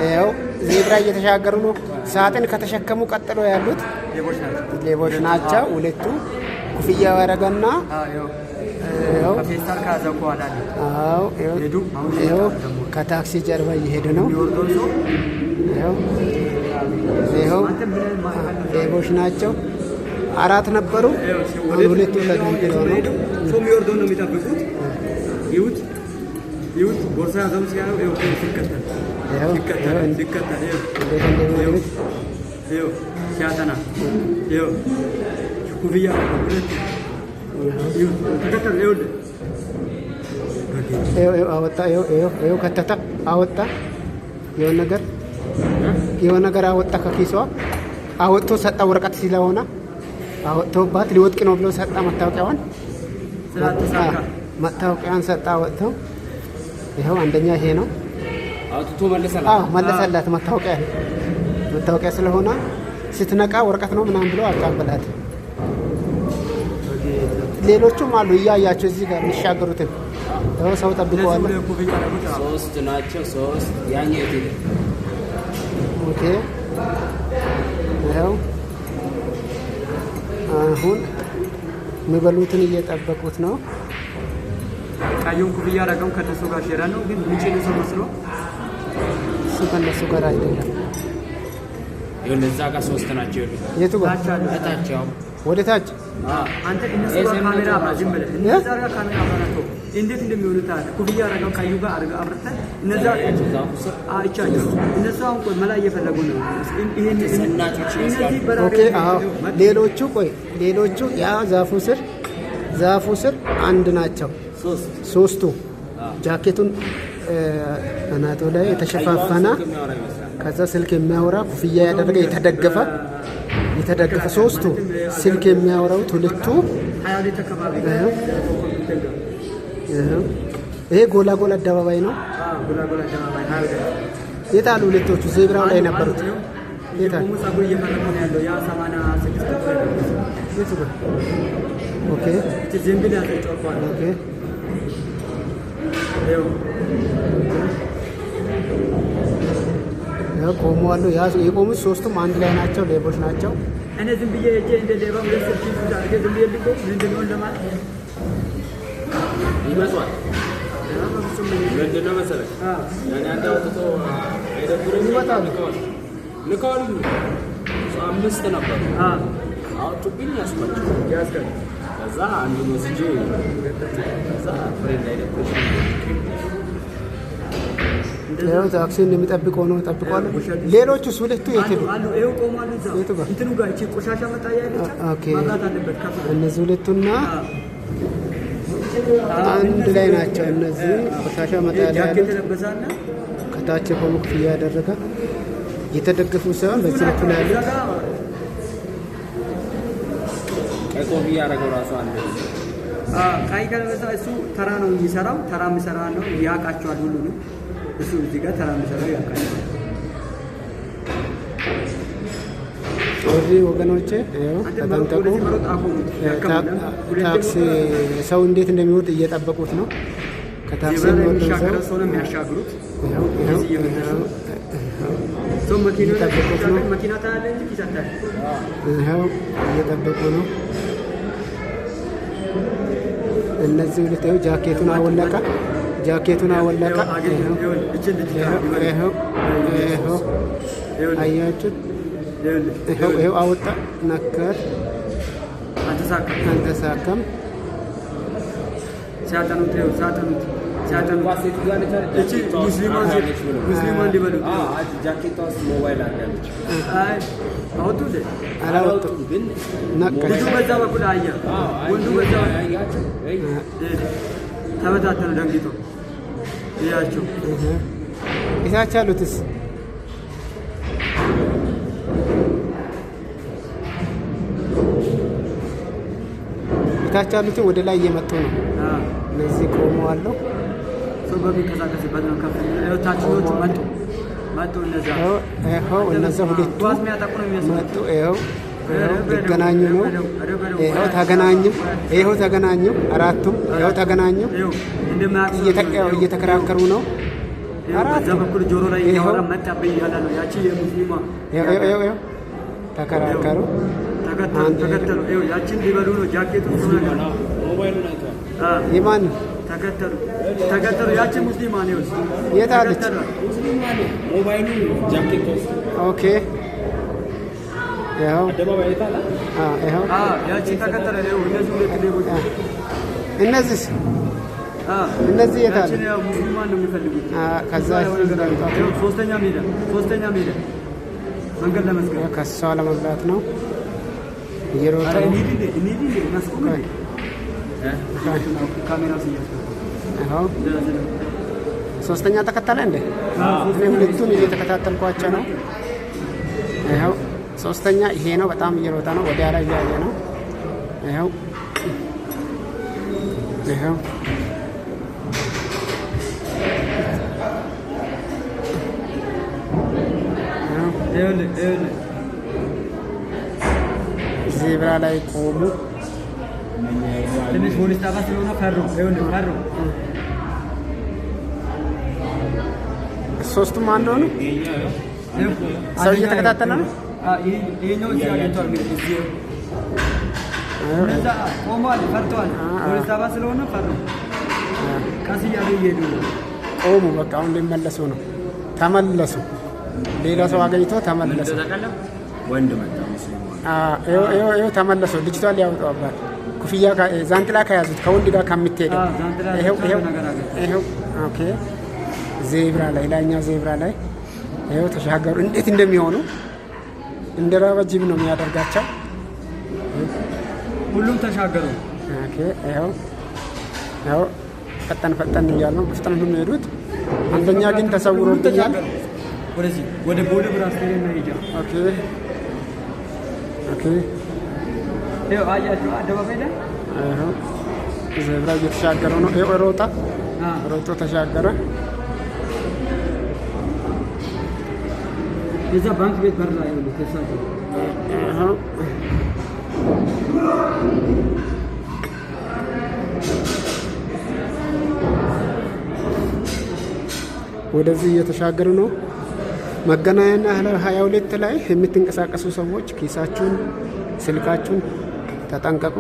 ይኸው ዜብራ እየተሻገሩ ነው። ሳጥን ከተሸከሙ ቀጥሎ ያሉት ሌቦች ናቸው። ሁለቱ ኩፍያ ያደረገና ይኸው ከታክሲ ጀርባ እየሄዱ ነው። ይኸው ሌቦች ናቸው። አራት ነበሩ፣ ሁለቱ ተገንጥለው ነው። ሰው የሚወርደውን ነው የሚጠብቁት። ይሁት ይሁት ቦርሳ ያዘው ሲያዩ ይኸው ሲከተል ሲከተል ሲከተል ይኸው ይኸው ሲያጠና ይኸው ኩፍያ ሁለት ይሁት ተከተል ይኸውልህ ይኸው አወጣ። ይኸው ከተተ አወጣ። የሆነ ነገር የሆነ ነገር አወጣ ከኪሷ አወጥቶ ሰጣ። ወረቀት ስለሆነ አወጥቶባት ሊወጥቅ ነው ብሎ ሰጣ። መታወቂያዋን መታወቂያዋን ሰጣ አወጥተው። ይኸው አንደኛ ይሄ ነው አውጥቶ መለሰላት። አዎ መለሰላት። መታወቂያ መታወቂያ ስለሆነ ስትነቃ ወረቀት ነው ምናምን ብሎ አቃበላት። ሌሎቹም አሉ እያያቸው እዚህ ጋር የሚሻገሩትን ይኸው ሰው ጠብቀዋል። ሶስት ናቸው። ሶስት ያኛው የት ሄደ? Okay ይኸው አሁን የሚበሉትን እየጠበቁት ነው። ቀዩን ኩፍያ አደረገው ከነሱ ጋር share ነው፣ ግን የሚጭን ሰው መስሎ እሱ ከነሱ ጋር አይደለም። ይኸውልህ እዛ ጋር ሶስት ናቸው። ይኸውልህ የቱ ጋር? እታች ያው ወደ ታች አንተ እነሱ ጋር ካሜራ አብራ፣ ዝም ብለህ እነዛ ጋር ካሜራ አብራ ናቸው። እንዴት እንደሚሆኑ ታያለህ። ኩፍያ አደረገው ቀዩ ጋር አድርገህ አብርተህ እነዛ አይቻቸው እነሱ አሁን ቆይ መላ እየፈለጉ ነው። ይሄን እነዚህ በራሪ Okay። አዎ ሌሎቹ ቆይ ሌሎቹ ያ ዛፉ ስር ዛፉ ስር አንድ ናቸው ሶስቱ ጃኬቱን አናቱ ላይ የተሸፋፈነ ከዛ ስልክ የሚያወራ ኩፍያ ያደረገ የተደገፈ የተደገፈ ሶስቱ ስልክ የሚያወራው ሁለቱ። ይሄ ጎላጎል አደባባይ ነው። የት አሉ ሁለቶቹ? ዜብራው ላይ ነበሩት። የት አሉ? የቱ ጋር? Okay okay። ያው ቆመዋል። የቆሙት ሶስቱም አንድ ላይ ናቸው፣ ሌቦች ናቸው። እኔ ዝም ብዬ ሄጄ እንደ ሌባ ሁለት ስልክ ይዤ አድርጌ ዝም ብዬ ልቆም ምንድን ነው ለማለት ይመጧል። ምንድን ነው መሰለህ ያኔ አንድ አውጥቶ አይደብርም? ይመጣሉ። ልከዋል። አምስት ነበሩ አወጡብኝ፣ ያስኳቸው። ከዛ አንዱን ወስጄ ከዛ ፍሬ እንዳይደብርሽ ይኸው ታክሲ እንደሚጠብቀው ነው ጠብቋል። ሌሎቹስ ሁለቱ የት ሄዱ? የቱ ጋር? Okay እነዚህ ሁለቱና አንድ ላይ ናቸው። እነዚህ ቆሻሻ መጣያ ላይ ያሉት ከታች የቆሙ ኩፍያ ያደረገ የተደገፉ ሳይሆን በዚህ በኩል ያሉት ቀይ ኮፍያ ያደረገው ራሱ አንድ ቀይ ከለበሰ እሱ ተራ ነው የሚሰራው። ተራ የሚሰራ ነው ያውቃቸዋል ሁሉንም። እሱ እዚህ ጋር ተራ የሚሰራው ያውቃቸዋል። ወዲህ ወገኖቼ ይኸው ተጠንቀቁ። ታክሲ ሰው እንዴት እንደሚወርድ እየጠበቁት ነው። ከታክሲ የሚወርደው ሰው ሰው ነው የሚያሻግሩት። ይኸው እየጠበቁት ነው። መኪና ታያለህ እንጂ ኪስ አታያለህ። ይኸው እየጠበቁ ነው። እነዚህ ሁለት ይኸው ጃኬቱን አወለቀ፣ ጃኬቱን አወለቀ። ይኸው ይኸው አያችሁት? ይኸው ይኸው አወጣ፣ ነካት፣ አልተሳካም። ሲያጠኑት ሲያጠኑት ሲያጠኑት እቺ ሙስሊሟን ሊበሉት ጃኬቷ ውስጥ ሞባይል አለች። አይ አወጡ እንዴ? አላወጡም ግን ነካች። ልጁ በዛ በኩል አየ፣ ወንዱ በዛ ተበታተኑ፣ ደንግጦ እያቸው። እታች ያሉትስ እታች ያሉትን ወደ ላይ እየመጡ ነው። እነዚህ ቆመዋል። ሰው በሚንቀሳቀስበት ነው ከፍ ታችኞቹ መጡ መጡ። እነዛ ይኸው እነዛ ሁለቱ ኳስ የሚያጠቁ ነው የሚመስሉት። መጡ። ይኸው ሊገናኙ ነው። ይኸው ተገናኙ። ይኸው ተገናኙ። አራቱም ይኸው ተገናኙ። እየተከራከሩ ነው። አራት በዛ በኩል ጆሮ ላይ ይኸው። እያወራ መጣብኝ እያለ ነው። ያቺ የሙስሊሟ ይኸው ይኸው ይኸው ተከራከሩ። ተከተሉ አንድ ተከተሉ። ይኸው ያቺን ሊበሉ ነው። ጃኬቱ ሙስሊሟን አዎ፣ ሞባይሉን አይተዋል። የማን ተከተሉ ተከተሉ። ያቺ ሙስሊሟ ነው። የት አለች? ሙስሊሟን ሞባይሉ ጃኬት ወስዶ Okay ይኸው አደባባይ አይተሃል? ይኸው ያቺ ተከተለ። ይኸው እነዚህ ሁለት ሌቦች እነዚህስ እነዚህ የት አሉ? ያቺን ያው ሙስሊሟን ነው የሚፈልጉት። ከዛ ይኸው ሶስተኛ ሜዳ ሶስተኛ ሜዳ መንገድ ለመዝጋት ከሷ ለመብላት ነው እየሮጠ ኧረ ነው። እንሂድ እንዴ እንሂድ እንዴ እናስቁም እንዴ ካሜራው ሲያዝ ይኸው ሶስተኛ ተከተለ እንዴ? እኔ ሁለቱን እየተከታተልኳቸው ነው። ይኸው ሶስተኛ ይሄ ነው። በጣም እየሮጠ ነው። ወዲያ ላይ እያየ ነው። ይኸው ይኸው ይኸው ይኸውልህ ይኸውልህ ዜብራ ላይ ቆሙ። ትንሽ ፖሊስ ጣቢያ ስለሆነ ፈሩ። ይኸውልህ ፈሩ። ሶስቱም አንድ ሆኑ። ሰው እየተከታተለ ነው። ይሄኛው እዚህ አግኝቷል። እንግዲህ እዚህ እነዛ ቆመዋል፣ ፈርተዋል። ፖሊስ ጣቢያ ስለሆነ ፈሩ። ቀስ እያሉ እየሄዱ ነው። ቆሙ። በቃ አሁን ሊመለሱ ነው። ተመለሱ። ሌላ ሰው አገኝቶ ተመለሱ። ታውቃለህ? ወንድ መጣ ሙስሊሟ። ይኸው ተመለሱ። ልጅቷን ሊያወጧባት ኩፍያ ዛንጥላ ከያዙት ከወንድ ጋር ከምትሄደው አዎ፣ ዛንጥላ ይኸው ይኸው ነገር አገኘ። ይኸው okay፣ ዜብራ ላይ ላይኛው ዜብራ ላይ ይኸው ተሻገሩ። እንዴት እንደሚሆኑ እንደ ራበ ጅብ ነው የሚያደርጋቸው። ሁሉም ተሻገሩ። Okay፣ ይኸው ይኸው ፈጠን ፈጠን እያሉ ነው በፍጥነት ነው የሚሄዱት። አንደኛ ግን ተሰውሮብኛል። ወደዚህ ወደ ቦሌ ብራስቴሪያ መሄጃ Okay okay፣ ይኸው አያችሁ አደባባይ ላይ ይኸው ዜብራ እየተሻገረ ነው። ይኸው ሮጣ ሮጦ ተሻገረ። የዛ ባንክ ቤት በር ላይ ይኸውልህ ተሻገሩ። ይኸው ወደዚህ እየተሻገሩ ነው። መገናኛና 22 ላይ የምትንቀሳቀሱ ሰዎች ኪሳችሁን፣ ስልካችሁን ተጠንቀቁ።